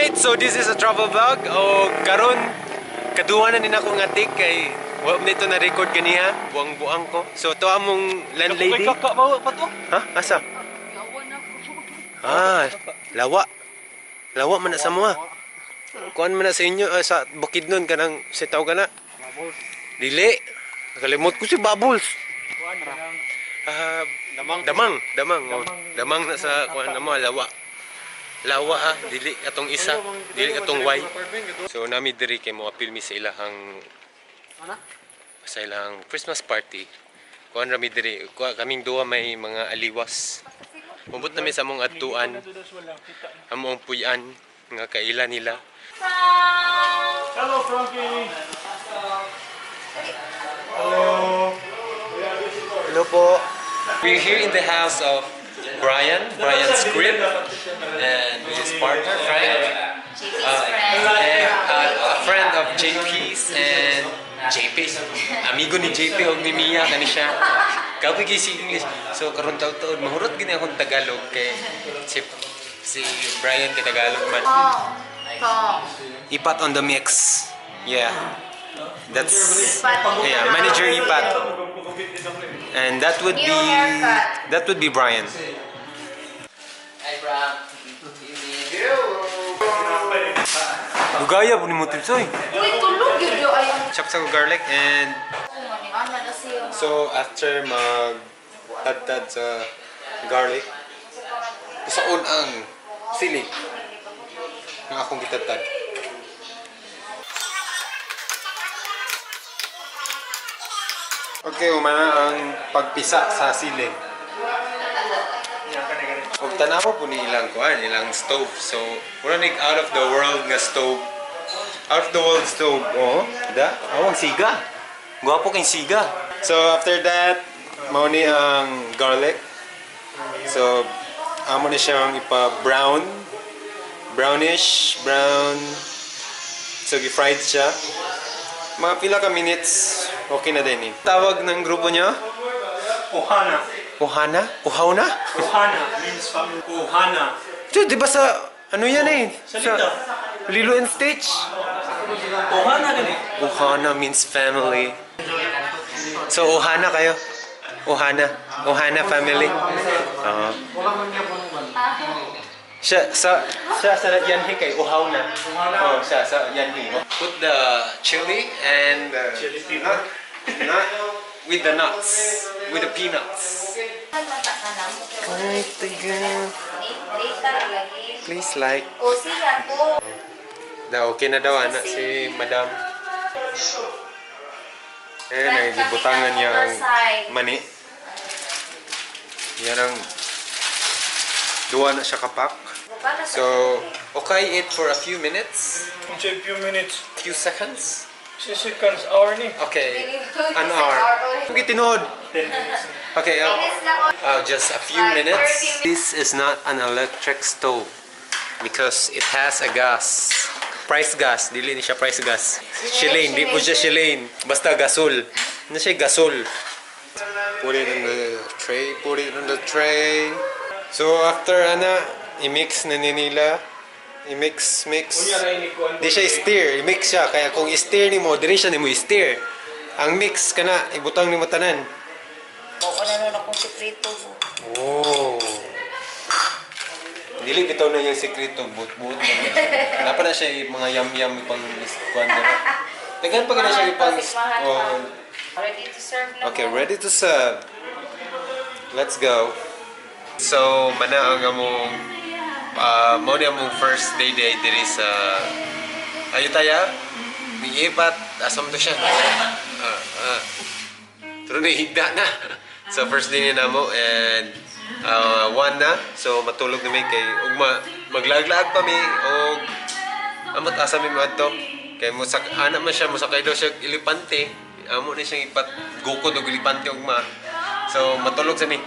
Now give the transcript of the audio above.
Alright, so this is a travel vlog. O karon kaduha na ni nako nga take kay wa man nito na record ganiha, buang-buang ko. So to among landlady. Kaka bawa pa to. Ha? Asa? Ah, lawa. Lawa man na sa mga. Kuan man na sa inyo sa Bukidnon kanang sa tawag ka na. Dili. Nakalimot ko si Bubbles. Ah, Damang. Damang, damang, oh. Damang na sa kuan na mo lawa. Lawa ha, dili atong isa, dili atong Y. So nami diri kay mo apil mi sa ilang Christmas party. Kuan ra mi diri, kuan kaming duha may mga aliwas. Mubot na mi sa among adtuan, among puy-an nga kaila nila. Hello, Frankie. Hello. Hello po. We're here in the house of Brian, Brian Script, and with his partner Frank. JP's friend. And a friend of JP's and JP. Amigo ni JP og ni Mia kani siya. Kapoy kay si English. So karon taud-taud mahurot gini akong Tagalog kay si Brian kay Tagalog man. Tong. Tong. Ipat on the mix. Yeah. That's Ipat. Yeah, manager Ipat. And that would New be haircut. that would be Brian. Hi, Bram. Lugaya po ni mo Tilsoy. Uy, tulog yun yun. Ay, Chop sa garlic and ana na siya. So after mag tad sa garlic, pusaon ang sili ng akong gitadtad. Okay, umana ang pagpisa sa sili. Ug tanawa po ni ilang kuan, ilang stove. So, mura nig out of the world nga stove. Out of the world stove. Oh, da. Awang siga. Gwapo kay siga. So after that, mao ni ang garlic. So amo ni siyang ipa-brown. Brownish, brown. So gi-fried siya. Mga pila ka minutes, okay na din eh. Tawag ng grupo niyo? Ohana. Ohana? Ohana? Ohana means family. Ohana. Dude, di ba sa, ano yan eh? Sa Salita. Lilo and Stitch. Ohana gani. Ohana means family. So, Ohana kayo? Ohana. Ohana family. Oo. Siya sa Yanhi kay Uhaw na. Oh, siya sa Yanhi. Put the chili and the Chili pepper. Nut, with the nuts. With the peanuts. Please like. O siya po. Da, okay na daw, anak, si Madam. Eh, nagibutangan niya ang mani. Yan ang duwa na siya kapak. So, okay it for a few minutes, Unsa few minutes? Few seconds. Few seconds, hour ni. Okay, an hour. Okay, tinuod. 10 minutes. Okay, just a few minutes. This is not an electric stove because it has a gas. Price gas, dili ni siya price gas. Shilane, di po siya Shilane. Basta gasol. Ano siya gasol? Put it on the tray, put it on the tray. So after ana, i-mix na ni nila. I-mix, mix. Di siya i-steer, i-mix siya. Kaya kung i-steer nimo, diri siya nimo i-steer. Ang mix kana, ibutang nimo tanan. Oo na nun akong sikreto. Oh. Dili bitaw na yung sekreto, but-but. Wala pa na siya yung mga yam-yam pang kuan na. Daghan pa na siya yung pang oh. Ready to serve na Okay, po. Ready to serve. Let's go. So, mana ang among mao ni among first day day diri sa Ayutthaya. Miipat asam to siya. Ah, ah. Pero nahigda na. So first day ni namo and 1 na. So matulog na mi kay ugma maglaglag pa mi og amot asa mi moadto. Kay mo sak ana man siya mosakay daw siya og elepante. Amo ni siyang ipat gukod og elepante ugma. So matulog sa mi.